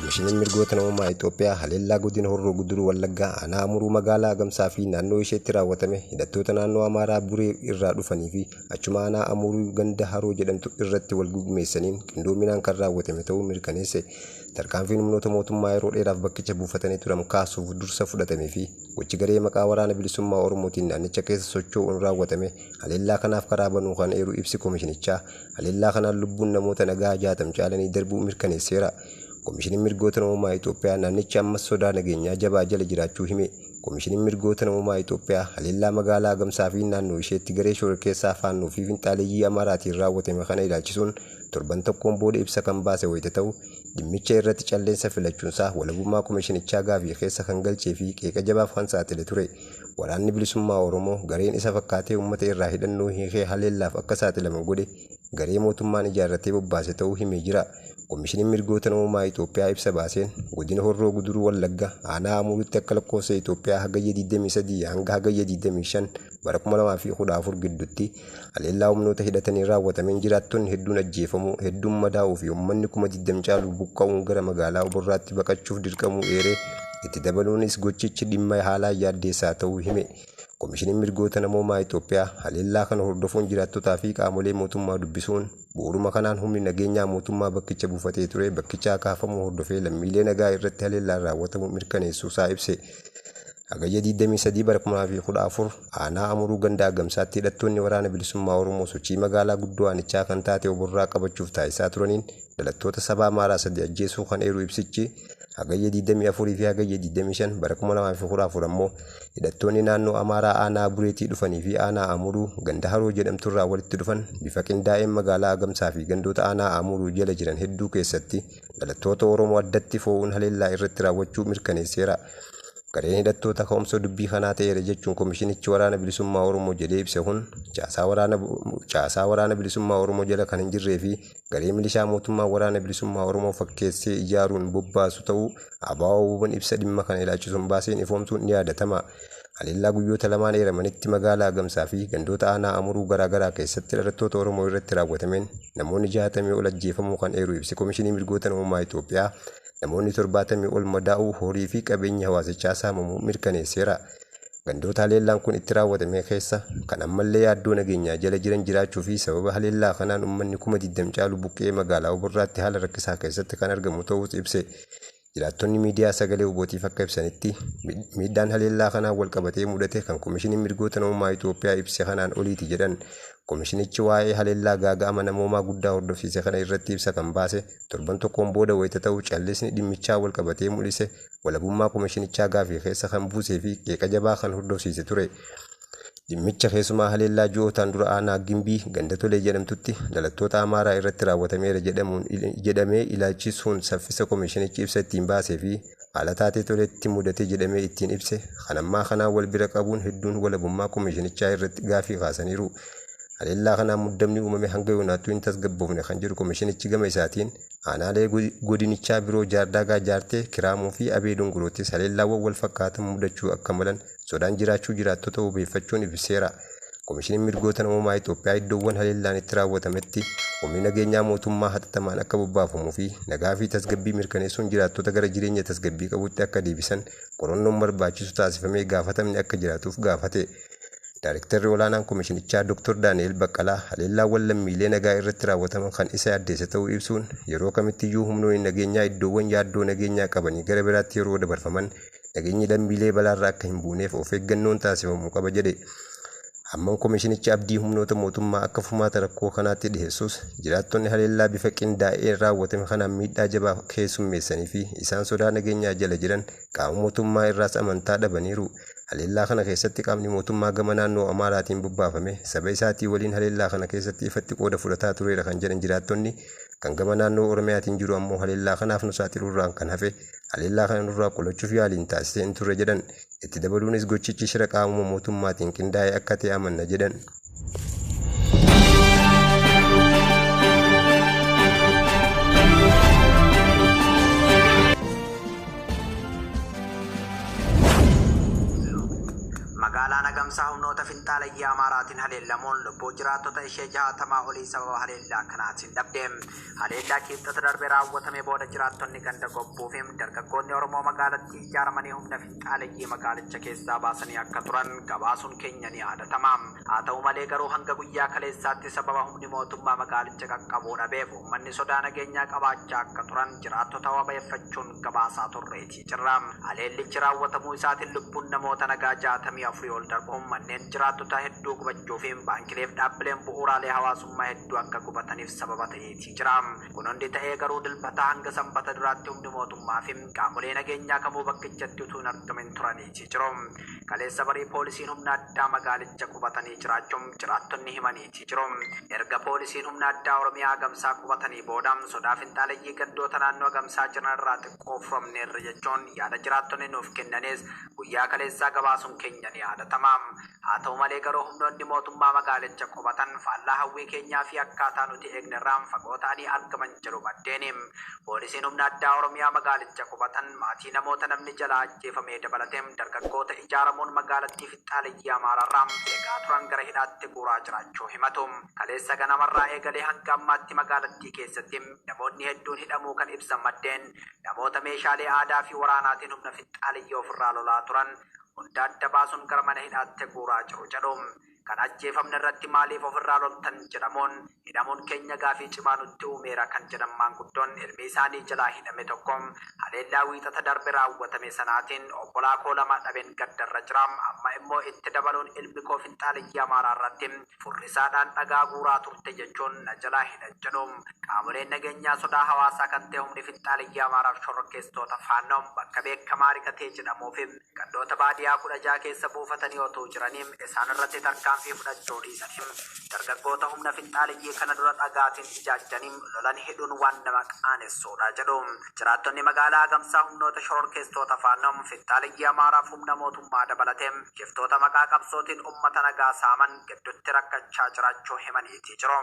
Komishiniin Mirgoota Namoomaa Itoophiyaa haleellaa godina Horroo Guduruu Wallaggaa aanaa Amuruu magaalaa Agamsaa fi naannoo isheetti raawwatame hidhattoota naannoo Amaaraa Buree irraa dhufanii fi achuma aanaa Amuruu ganda Haroo jedhamtu irratti wal gurmeessaniin qindoominaan kan raawwatame ta'uu mirkaneesse. Tarkaanfiin humnoota mootummaa yeroo dheeraaf bakkicha buufatanii turan kaasuuf dursa fudhatamee fi gochi garee maqaa Waraana Bilisummaa Oromootiin naannicha keessa socho'uun raawwatame haleellaa kanaaf karaa banuu kan eeru ibsi komishinichaa, haleellaa kanaan lubbuun namoota nagaa 60 caalanii darbuu mirkaneesseera. Komishiniin Mirgoota Namoomaa Itoophiyaa naannichi ammas sodaa nageenyaa jabaa jala jiraachuu hime. Komishiniin Mirgoota Namoomaa Itoophiyaa haleellaa magaalaa Agamsaa fi naannoo isheetti garee shororkeessaa Faannoo fi finxaaleyyii Amaaraatiin raawwatame kana ilaalchisuun torban tokkoon booda ibsa kan baase wayita ta'u, dhimmicha irratti calleensa filachuunsaa walabummaa komishinichaa gaafii keessa kan galchee fi qeeqa jabaaf kan saaxile ture. Waraanni Bilisummaa Oromoo gareen isa fakkaatee uummata irraa hidhannoo hiikee haleellaaf akka saaxilaman godhe garee mootummaan ijaarratee bobbaase ta'uu himee jira. Komishiniin Mirgoota Namoomaa Itoophiyaa ibsa baaseen, Godina Horroo Guduruu Wallagga aanaa Amuruutti akka lakkoofsa Itoophiyaa Hagayya 23 hanga Hagayya 25 bara 2014 gidduutti haleellaa humnoota hidhataniin raawwatameen jiraattonni hedduun ajjeefamuu, hedduun madaa'uu fi uummanni 20,000 caalu buqqa'uun gara magaalaa Oborraatti baqachuuf dirqamuu eeree, itti dabaluunis gochichi dhimma haalaan yaaddeessaa ta'uu hime. Komishiniin Mirgoota Namoomaa Itoophiyaa haleellaa kana hordofuun jiraattotaa fi qaamolee mootummaa dubbisuun, bu'uuruma kanaan humni nageenyaa mootummaa bakkicha buufatee ture bakkichaa kaafamuu hordofee lammiilee nagaa irratti haleellaan raawwatamuu mirkaneessuusaa ibse. Hagayya 23 bara 2014 aanaa Amuruu ganda Agamsaatti hidhattoonni Waraana Bilisummaa Oromoo sochii magaalaa guddoo aanichaa kan taate Oborraa qabachuuf taasisaa turaniin dhalattoota saba Amaaraa sadi ajjeesuu kan eeru ibsichi, Hagayya 24 fi Hagayya 25 bara 2014 ammoo hidhattoonni naannoo Amaaraa aanaa Bureetii dhufanii fi aanaa Amuruu ganda Haroo jedhamturraa walitti dhufan bifa qindaa'een magaalaa Agamsaa fi gandoota aanaa Amuruu jala jiran hedduu keessatti dhalattoota Oromoo addatti foo'uun haleellaa irratti raawwachuu mirkaneesseera. Gareen hidhattoota ka'umsa dubbii kanaa ta'eera jechuun komishinichi Waraana Bilisummaa Oromoo jedhee ibse kun caasaa waraana caasaa Waraana Bilisummaa Oromoo jala kan hin jirree fi garee milishaa mootummaan Waraana Bilisummaa Oromoo fakkeessee ijaaruun bobbaasu ta'uu ABO-WBOn ibsa dhimma kana ilaalchisuun baaseen ifoomsuun ni yaadatama. Haleellaa guyyoota lamaan eeramanitti magaalaa Agamsaa fi gandoota aanaa Amuruu garaa garaa keessatti dhalattoota Oromoo irratti raawwatameen namoonni jaatamii ol ajjeefamuu kan eeru ibsi Komishinii Mirgoota Namoomaa Itoophiyaa, namoonni 70 ol madaa'uu, horii fi qabeenyi hawaasichaa saamamuu mirkaneesseera. Gandoota haleellaan kun itti raawwatame keessa kan ammallee yaaddoo nageenyaa jala jiran jiraachuu fi sababa haleellaa kanaan uummanni 20,000 caalu buqqa'ee magaalaa Oborraatti haala rakkisaa keessatti kan argamu ta'uus ibse. Jiraattonni miidiyaa Sagalee WBOtiif akka ibsanitti, miidhaan haleellaa kanaan walqabatee mudate kan Komishiniin Mirgoota Namoomaa Itoophiyaa ibse kanaan oliiti jedhan. Komishinichi waa'ee haleellaa gaaga'ama namoomaa guddaa hordofsiise kana irratti ibsa kan baase torban tokkoon booda wayita ta'u, callisni dhimmichaan walqabatee mul'ise walabummaa komishinichaa gaafii keessa kan buusee fi qeeqa jabaa kan hordofsiise ture. Dhimmicha keessumaa haleellaa ji'ootaan dura aanaa Gimbii ganda Tolee jedhamtutti dhalattoota Amaaraa irratti raawwatameera jedhamuun jedhamee ilaalchisuun saffisa komishinichi ibsa ittiin baasee fi haala taatee Toleetti mudate jedhamee ittiin ibse kan ammaa kanaan wal bira qabuun hedduun walabummaa komishinichaa irratti gaafii kaasaniiru. Haleellaa kanaan muddamni uumame hanga yoonaattuu hin tasgabboofne kan jedhu komishinichi gama isaatiin, aanaalee godinichaa biroo Jaardaagaa Jaartee, Kiraamuu fi Abee Dongoroottis haleellaawwan wal fakkaatan mudachuu akka malan sodaan jiraachuu jiraattota wabeeffachuun ibseera. Komishiniin Mirgoota Namoomaa Itoophiyaa iddoowwan haleellaan itti raawwatametti humni nageenyaa mootummaa hatattamaan akka bobbaafamuu fi nagaa fi tasgabbii mirkaneessuun jiraattota gara jireenya tasgabbii qabutti akka deebisan qorannoon barbaachisu taasifamee gaafatamni akka jiraatuuf gaafate. Daarektarri Olaanaan Komishinichaa Doktar Daani'eel Baqqalaa haleellaawwan lammiilee nagaa irratti raawwataman kan isa yaaddeesse ta'uu ibsuun, yeroo kamittiyyuu humnoonni nageenyaa iddoowwan yaaddoo nageenyaa qabanii gara biraatti yeroo dabarfaman nageenyi lammiilee balaarra akka hin buuneef of eeggannoon taasifamuu qaba jedhe. Hammam komishinichi abdii humnoota mootummaa akka furmaata rakkoo kanaatti dhiheessus, jiraattonni haleellaa bifa qindaa'een raawwatame kanaan miidhaa jabaa keessummeessanii fi isaan sodaa nageenyaa jala jiran qaama mootummaa irraas amantaa dhabaniiru. Haleellaa kana keessatti qaamni mootummaa gama naannoo Amaaraatiin bobbaafame saba isaatii waliin haleellaa kana keessatti ifatti qooda fudhataa tureera kan jedhan jiraattonni, kan gama naannoo Oromiyaatiin jiru ammoo haleellaa kanaaf nu saaxiluurraan kan hafe haleellaa kana nurraa qolachuuf yaaliin taasise hin turre jedhan. Itti dabaluunis gochichi shira qaamuma mootummaatiin qindaa'e akka ta'e amanna jedhan. Magaalaan Agamsaa humnoota finxaaleyyii. finxaaleyyii Amaaraatiin haleellamuun lubbuu jiraattota ishee 60 olii sababa haleellaa kanaatiin dhabde. Haleellaa Kibxata darbe raawwatame booda jiraattonni ganda Gobbuu fi dargaggoonni Oromoo magaalattii ijaaramanii humna finxaaleyyii magaalicha keessaa baasanii akka turan gabaasuun keenya ni yaadatama. Haa ta'u malee garuu hanga guyyaa kaleessaatti sababa humni mootummaa magaalicha qaqqabuu dhabeef uummanni sodaa nageenyaa qabaachaa akka turan jiraattota wabeeffachuun gabaasaa turreetii jirra. Haleellichi raawwatamuu isaatiin lubbuun namoota nagaa 64 ol darbuun, manneen jiraattota hedduu gubachuu fi baankileef dhaabbileen bu'uuraalee hawaasummaa hedduu akka gubataniif sababa ta'eetii jira. Kun hundi ta'ee garuu Dilbataa hanga Sanbata duraatti humni mootummaa fi qaamolee nageenyaa kamuu bakkichatti utuu hin argamin turaniitii jiru. Kaleessa barii poolisiin humna addaa magaalicha qubatanii jiraachuun jiraattonni himaniitii jiru. Erga poolisiin humna addaa Oromiyaa Agamsaa qubatanii booda sodaa finxaaleyyii gandoota naannoo Agamsaa jiran irraa xiqqoo furamneerra jechuun yaada jiraattonni nuuf kennanis guyyaa kaleessaa gabaasuun keenya ni yaadatama. Haa ta'u malee garuu humnoonni mootummaa magaalicha qubatan faallaa hawwii keenyaa fi akkaataa nuti eegnerraan fagoo ta'anii argaman jedhu maddeeni. Poolisiin humna addaa Oromiyaa magaalicha qubatan maatii namoota namni jalaa ajjeefamee dabalatee dargaggoota ijaaramuun magaalattii finxaaleyyii Amaaraarraa eegaa turan gara hidhaatti guuraa jiraachuu himatu. Kaleessa ganamarraa eegalee hanga ammaatti magaalattii keessatti namoonni hedduun hidhamuu kan ibsan maddeen, namoota meeshaalee aadaa fi waraanaatiin humna finxaaleyyii ofirraa lolaa turan hunda adda baasuun gara mana hidhaatti guuraa jiru jedhu. Kan ajjeefamne irratti maaliif ofirraa loltan jedhamuun hidhamuun keenya gaafii cimaa nutti uumeera kan jedhan maanguddoon ilmi isaanii jalaa hidhame tokko, haleellaa Wiixata darbe raawwatame sanaatiin obbolaa koo lama dhabeen gaddarra jira, amma immoo itti dabaluun ilmi koo finxaaleyyii Amaaraa irratti furrisaadhaan dhagaa guuraa turte jechuun na jalaa hidhan jedhu. Qaamoleen nageenyaa sodaa hawaasaa kan ta'e humni finxaaleyyii Amaaraaf shororkeessitoota Faannoo bakka beekamaa Riqatee jedhamuu fi gandoota baadiyaa 16 keessa buufatanii otoo jiranii isaan irratti tarkaanfii fudhachuu dhiisanii dargaggoota humna finxaaleyyii kana dura dhagaatiin ijaajjanii lolan hidhuun waan nama qaanessuudha jedhu. Jiraattonni magaalaa Agamsaa humnoota shororkeessitoota Faannoo, finxaaleyyii Amaaraaf humna mootummaa dabalatee shiftoota maqaa qabsootiin uummata nagaa saaman gidduutti rakkachaa jiraachuu himaniitii jiru.